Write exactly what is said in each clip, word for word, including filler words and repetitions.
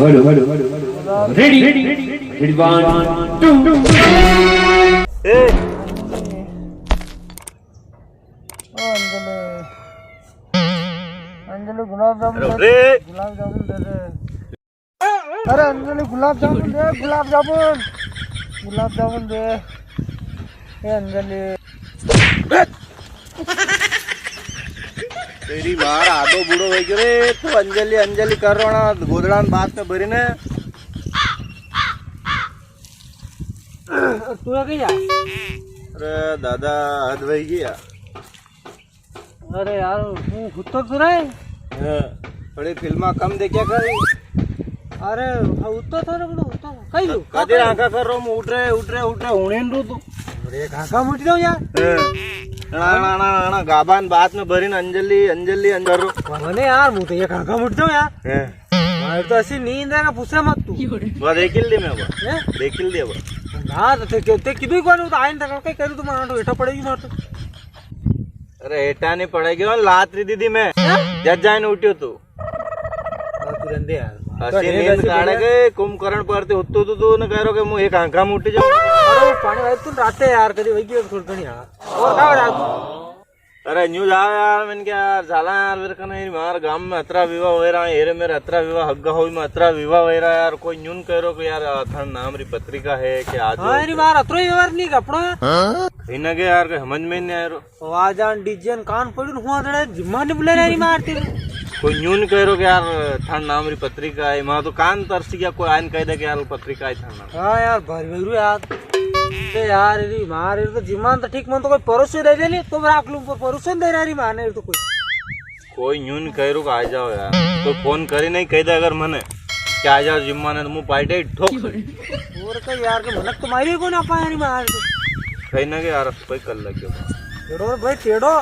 Hello, hello, hello, hello. Ready, ready, ready, one, two, two. ए। ओ अंजलि, अंजलि, गुलाब जामुन अरे दे, रे। गुलाब जामुन दे दे। अरे अंजलि, गुलाब जामुन दे, गुलाब जामुन, गुलाब जामुन दे। ए अंजलि। तेरी मार आदो बूढ़ो हो गयो रे, तू अंजलि, अंजलि कर रो ना, गोदड़ा में बात में भरी ने। तू है क्या? अरे दादा, हद वही गया। अरे यार, हूँ हुतो तो रे। हाँ, थोड़ी फिल्मा कम देख्या कर। अरे, हाँ, हुतो तो रे, बड़ो हुतो। कई लू? कदे आंखा कर रो, उठ रे, उठ रे, उठ रे, हुणे नी रो तू। अरे, एक आंखा मुट जाओ यार। हाँ। ना, ना, ना, ना, ना, गाबान बात में भरी ने अंजलि, अंजलि, अंजलि कर रो। मने यार, मुझे एक आंखा मुट जाओ यार। हाँ। मारे तो ऐसी नींद है कि पूछे मत तू। वो देख ही ले मैं वो। हैं? देख ही ले वो। ना, तो ते, ते, ते किदू ही कोनी, वो तो आइन तक कई करू तो मार तो हेठा पड़ेगी मार तो। अरे हेठा नी पड़ेगी, वो लात री दीदी मैं। हैं? जद जाइन उठ्यो तू। हाँ, तू रहंदे यार। हसी तो नींद ऐसी काढ़े बढ़िया। के कुंभकर्ण पर ते उत्तो तो तू न कह रो के मुँह एक आंखा में उठी जाऊँ। अरे वो पानी भाई तू राते यार कदी वही की थोड़ी घणी यार। और क्या हो रहा है तू? अरे न्यू जाओ यार, मैंने क्या यार, झाला यार, मेरे कने ही मार गांव में अतरा विवाह हो रहा है, हेरे मेरे अतरा विवाह, हग्गा होई में अतरा विवाह हो रहा है यार, कोई न्यू न कह रो कि यार, थान नाम री पत्रिका है कि आज हाँ, हो री मार अतरो ही व्यवहार नहीं कपड़ो है। हाँ? इन्हें के यार, कोई समझ में नहीं आ रो। तो आजान डीजे न कान पड़ी न हुआ दड़ा जिम्मा ने बुला री मार तेरे। कोई न्यू न कह रो कि यार, थान नाम री पत्रिका है, मां तो कान तरसी गया, कोई आइन कह दे कि यार, पत्रिका है थान नाम। हाँ यार, भर भरू यार। ते यार, री मार, री तो जीमान तो ठीक, मन तो कोई परोसे दे दे नी, तो राख लूं, पर परोसे दे रहा री माने तो कोई। कोई यूं नी कह रो कि आ जाओ यार, कोई फोन करी नी कह दे अगर मने कि आ जाओ जीमान, तो मुंह पाटे ही ठोक। और तो यार, के मनक तो मारी को ना पाया री मार। कहीं ना के यार, कोई कर लग गया। टेढ़ो रे भाई, टेढ़ो।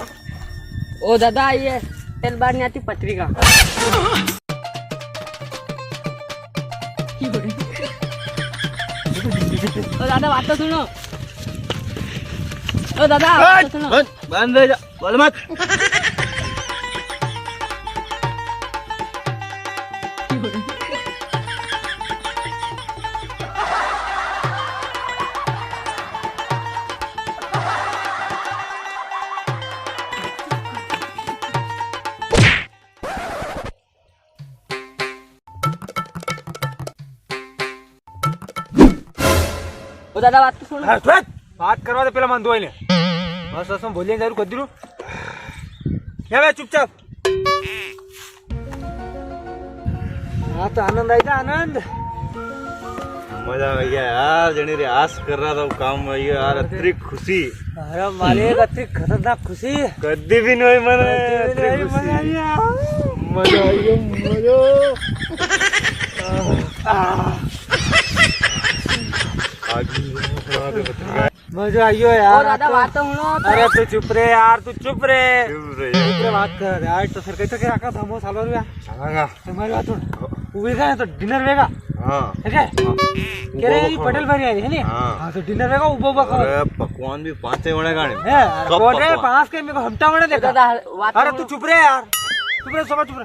ओ दादा, ये तेल बार नहीं आती पत्रिका। ओ दादा, बात तो सुनो। ओ दादा, बात तो सुनो। बंद, बंद रह जा, बोल मत। ओ दादा, बात तो सुन। हाँ, सुन। बात करवा दे पहला मन दुआई ने। बस, बस, मैं बोलिए जरूर कर दिलू। क्या बे, चुपचाप। हाँ, तो आनंद आई था, आनंद। मजा आ गया यार, जणी रे आस कर रहा था वो काम में, ये यार, अरे। अतरी खुशी। अरे मालिक, अतरी खतरनाक खुशी। कदी भी नहीं मने, कदी भी अतरी नहीं खुशी। मजा आ गया। मजा आ गया, मजा। आ, आ। आ गई, मजा आ गया। मजो आयो यार, ओ दादा, आ तो बात तो सुनो तो। अरे तू चुप रे यार, तू चुप रे। चुप रे। चुप रे, बात कर यार। तो फिर कैसे क्या का धमो सालो रे? चलांगा। तो मारी बात सुन। हाँ। वो वेगा तो डिनर वेगा। हाँ। ठीक है? हाँ। कह रहे उबा ये उबा पटेल खाओ। भरी आई है नी? हाँ। हाँ, तो डिनर वेगा, उबा उबा खाओ। अरे पकवान भी पांच ही बने गाने। है, कब कोटे पकवान? पांच के मेरे को हमटा बने देखा। दादा, बात अरे तो तू चुप रे यार। चुप रे, सब चुप रे।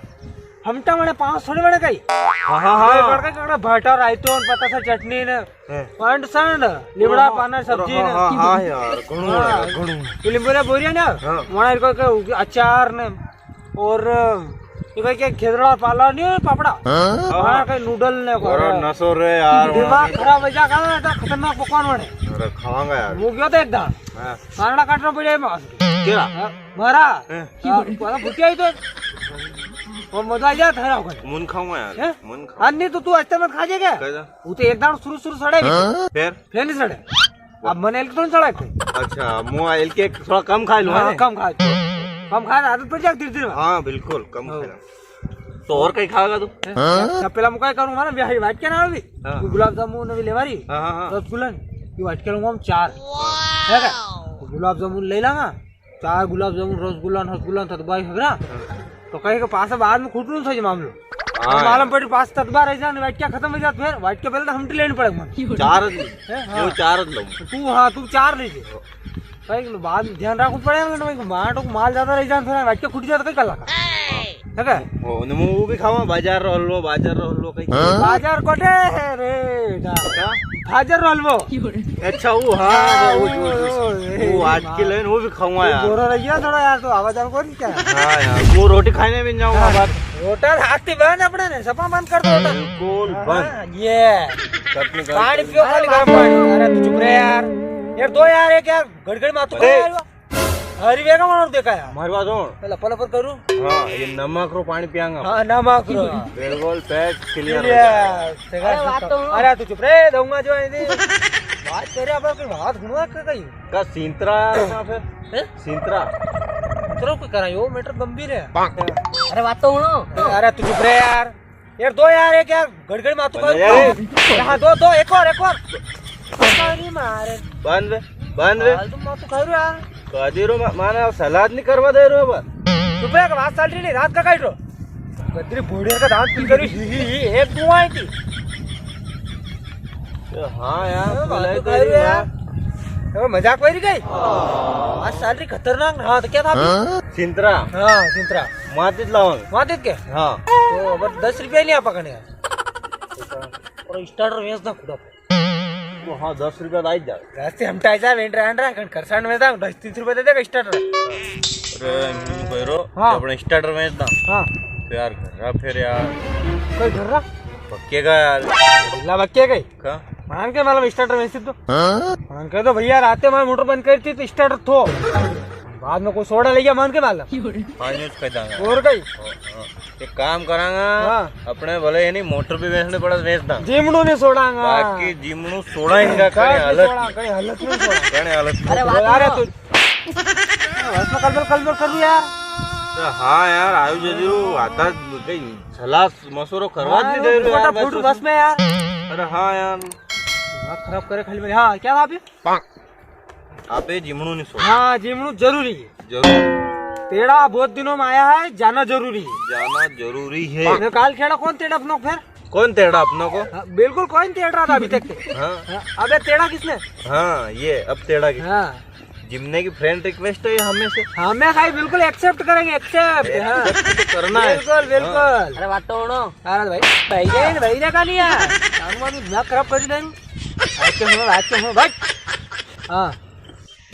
हमटा बने पांच थोड़े बने कई। हाँ, हाँ, हाँ। बड़का बड़का भाटा रायतो, पता सा चटनी ने। हैं। पंड संड, निबड़ा ओहो, पाना सब्जी ने। हाँ, हाँ, यार, घणो हाँ। बनेगा, घणो। ये लिंबू रे बोरिया ना, हाँ। वहाँ इनको के अचार ने, और ये कोई के खेदड़ा पाला नहीं है, पापड़ा। हाँ। वहाँ के नूडल ने और को। नसो रे यार, दिमाग वहाँ के खराब हो जा, कहाँ था खतरनाक पकवान बने। अरे, खावांगा यार। वो गयो तो एक दान। हाँ। मारना काटना पड़े मास। क्या? हाँ, मारा। हैं। हाँ, पता फुटिया ही तो। वो मजा आ जाता है ना। मुन खाऊंगा यार, हैं? मुन खाऊंगा। अन्नी तो तू अच्छा मत खा जाएगा। कैसा? वो तो एक दाण शुरू शुरू सड़े भी। हाँ? फिर? फिर नहीं सड़े। अब मने एल के तो नहीं सड़ा थे। अच्छा, मुँह एल के थोड़ा कम खा लो, हाँ, है? कम खा लो। कम खा, आदत पड़ जाए धीरे धीरे। हाँ, बिल्कुल, कम हाँ। खाना। तो और कहीं खाएगा तू? हैं? हाँ? सब पहला मुकाई करूँगा ना, ब्याह वाट के ना अभी। हाँ। गुलाब जामुन अभी लेवारी। हाँ, हाँ, हाँ। रसगुल्ला, ये वाट के लूँगा हम चार। है क्या? तो गुलाब जामुन ले लांगा। चार गुलाब जामुन, रसगुल्ला, रसगुल्ला, ततबाई हगरा। हाँ। तो कहीं के पास बाद में खुटणो सही मामलो। हाँ मालूम यार। पड़ी पास ततबा रह जान, वाटक्या खत्म हो जात, फिर वाटक्या पहले तो हमटी लेनी पड़ेगा मन। चार ज-, हैं? हाँ। वो चार ज लूँ। तू, हाँ, तू चार ले जे। कहीं के बाद में ध्यान रखना पड़ेगा ना, भाई, मार तो माल ज्यादा रह जान, फिर वाटक्या खुट जात, कहीं कर लगा। हाँ। ठीक है? ओ, ने मु वो भी खावा, बाजार रो हलवो, बाजार रो हलवो कई। हाँ? बाजार कोटे है रे, जा। क्या? बाजार रो हलवो। अच्छा, वो, हाँ, हाँ, वो, वो, वो, वो, वो, वो, वो, आज की हाँ। लाइन वो भी खाऊंगा वो यार। बोरा रह गया थोड़ा यार, तो आवाज आवाज कोनी क्या? हाँ यार, वो रोटी खाने भी जाऊंगा हाँ, बात। होटल हाथ ही बंद अपने ने, सपा बंद कर दो होटल। बिल्कुल हाँ, बंद। हाँ, ये। चटनी खाई पानी चटनी। पियो, खाली गरम पानी। अरे तू चुप रहे यार। यार दो यार, एक यार, गड़गड़ में तू अरे। खाया यार। हरी वेगा मारो देखा यार। मारी बात सुन। पहला पल पर करूँ। हाँ, ये नमक रो पानी पियांगा। हाँ, नमक रो। बिल्कुल पेट क्लियर हो जाएगा। अरे, बात तो सुनो। अरे, तू चुप रे, दूंगा जो है। बात करे, अब कोई बात सुनवा के कही। का सिंतरा यार, कहाँ फिर? हैं? सिंतरा। सिंतरा को करा, यो मैटर गंभीर है। अरे, बात तो सुनो। अरे, तू चुप रे यार। यार, दो यार, एक यार, गड़गड़ में तू बंद कर। यार। हाँ, दो, दो, एक और, एक और। अरे मारे। बंद बे, बंद बे। फालतू में तू कर यार। कदी रो मा-, माने सलाद नहीं करवा दे रो बा। चुप रे, बात चल रही नहीं, रात का काट रो। गदरी बोड़िया का दांत पील करी, ही, ही, ही, एक धुआं है की। ए, हाँ यार, अरे, तू बात ले तो तेरी कर यार। यार। अरे, मजाक हो रही गई। आज सैलरी खतरनाक। हाँ, तो क्या था अभी? हाँ? सिंतरा। हाँ, सिंतरा। माचिस लावांगे। माचिस के? हाँ। तो अब दस रुपया नहीं आपा कने यार। और स्टार्टर वेच ना खुदा। तो हाँ, दस रुपया तो आई जा। रास्ते हम टाइजा वेंड रहा, वेंड रहा, कन करसान में था, दस तीस रुपया दे देगा स्टार्टर। अरे, यूं कह रो, हाँ। कि अपने स्टार्टर वेच ना। हाँ। तो यार, घर रहा फिर यार। कोई घर रहा? पक्के का यार। बिल्ला पक्के का ही? का? मान के मालूम स्टार्टर वेच तो। हाँ? मान के तो भैया, राते मारे मोटर बंद करी थी, तो स्टार्टर थो। बाद में कोई सोडा ले गया, मान के मालूम। हाँ, यूं कह दांगा। और कई? हाँ, हाँ। एक काम करांगा, हाँ। अपने भले यानी मोटर भी बेचने पड़े, बेच दा। जीमणू नहीं सोडांगा। बाकी जीमणू सोडा इनका कई कई हालत सोडा, नहीं। कई हालत नहीं सोडा। कई हालत नहीं। अरे, बात अरे, सुनो। तू बस में कलबल, कलबल कर रही यार। तो हाँ यार, आयु जदी रो आता कई सलाह मशवरो करवा हाँ, नहीं दे रहे फूटा यार, फूट बस बस में। में यार। अरे हाँ यार। दिमाग खराब करे खाली मेरे। हाँ, क्या था अभी? आपे जीमणू नहीं सोडा। हाँ, जीमणू जरूरी है। जरूर। तेड़ा बहुत दिनों में आया है, जाना जरूरी है। जाना जरूरी है। तो काल खेड़ा कौन तेड़ा अपनों को फिर? कौन तेड़ा अपनों को? हाँ, बिल्कुल कौन तेड़ रहा था अभी तक। हाँ। हाँ, अबे तेड़ा किसने? हाँ, ये अब तेड़ा किसने? हाँ। जिमने की फ्रेंड रिक्वेस्ट है हमें से। हमें खाई बिल्कुल एक्सेप्ट करेंगे, एक्सेप्ट। हाँ। Accept तो करना है। बिल्कुल, बिल्कुल। हाँ। अरे बात तो सुनो। अरे भाई, भाई रे, भाई रे का नहीं यार। कानून वानून दिमाग खराब कर देंगे। आज के सुनो, आज के सुनो, भाई। हाँ।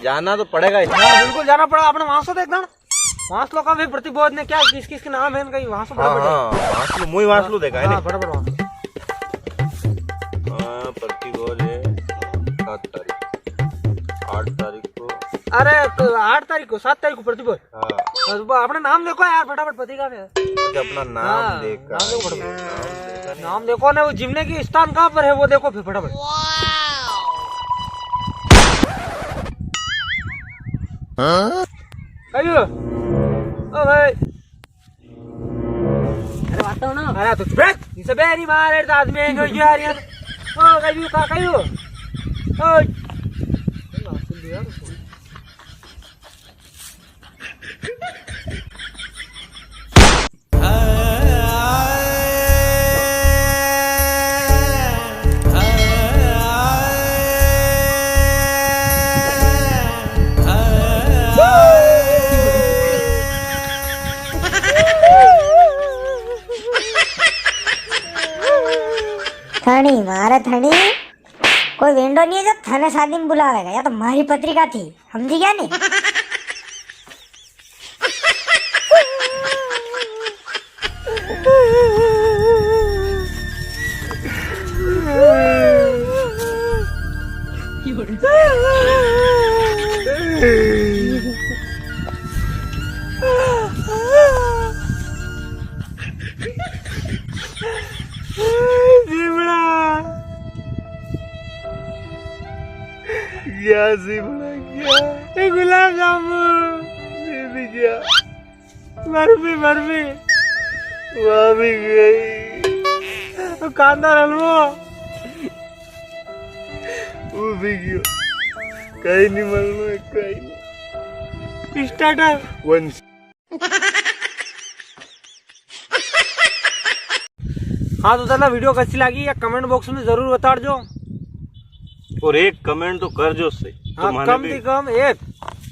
जाना तो पड़ेगा ही। हाँ, बिल्कुल जाना पड़ेगा। अपने वांसो देख ना। वांसलो का भी प्रतिभोज ने क्या, किस किस के नाम है इनका, ये वांसलो हाँ, फटाफट। हाँ, वांसलो, मुई वांसलो देखा है हाँ, नहीं। फटाफट वांसलो। हाँ, प्रतिभोज है सात तारीख, आठ तारीख को। अरे, तो आठ तारीख को, सात तारीख को प्रतिभोज। हाँ। बस वो अपने नाम देखो यार, फटाफट पत्रिका में। अच्छा, अपना नाम हाँ, देखा नाम देखो है, फटाफट। नाम देखा नहीं। नाम देखो ना, वो जिमने की स्थान कहाँ पर है, वो देखो फिर फटाफट। हाँ? कहियो? ओ भाई। अरे बात तो ना। अरे तो चुप रह। इसे बेरी मारे तो आदमी है, जो यार यार। ओ, कहियो, का कहियो? ओ। थणी मारे थणी, कोई वेंडो नहीं है जो थने शादी में बुलावेगा, या तो मारी पत्रिका थी, समझी गया नी? जीवड़ा। गया जीवड़ा गया। ए गुलाब जामुन। ये भी गया। बर्फी, बर्फी। वा भी गई। तो कांदा हलवो। वो भी गयो। कई नी मलनो है, कई नी। स्टार्टर। वन। हाँ, तो दादा, वीडियो कैसी लगी या कमेंट बॉक्स में जरूर बता दो। और एक कमेंट तो कर जो सही। हाँ, कम से कम एक।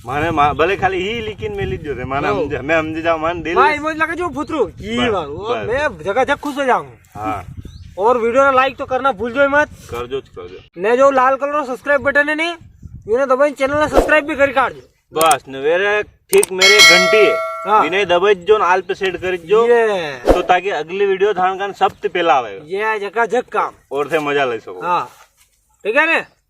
माने मा-, भले खाली ही लेकिन मैं लीजो रे, माने हाँ। हमजे, मैं हमजे जाओ, माने दिल भाई, मौज लगे जो फुतरू, की बस, बात, वो बस। मैं जगह जग खुश हो जाऊंगा। हाँ। और video ना like तो करना भूल जाओ मत। कर जो, कर जो। ने जो लाल colour रो subscribe button है नी, इने दबाई channel ने subscribe भी करी काट दो। बस, ने मेरे, ठीक मेरे घंटी है। हाँ। इने दबाई जो, ने all पे set करी जो। ये। तो ताकि अगली video थान कान सबसे पहला आवेगा। ये जगह जग काम। और थे मजा ले सको। हाँ। ठीक है ने?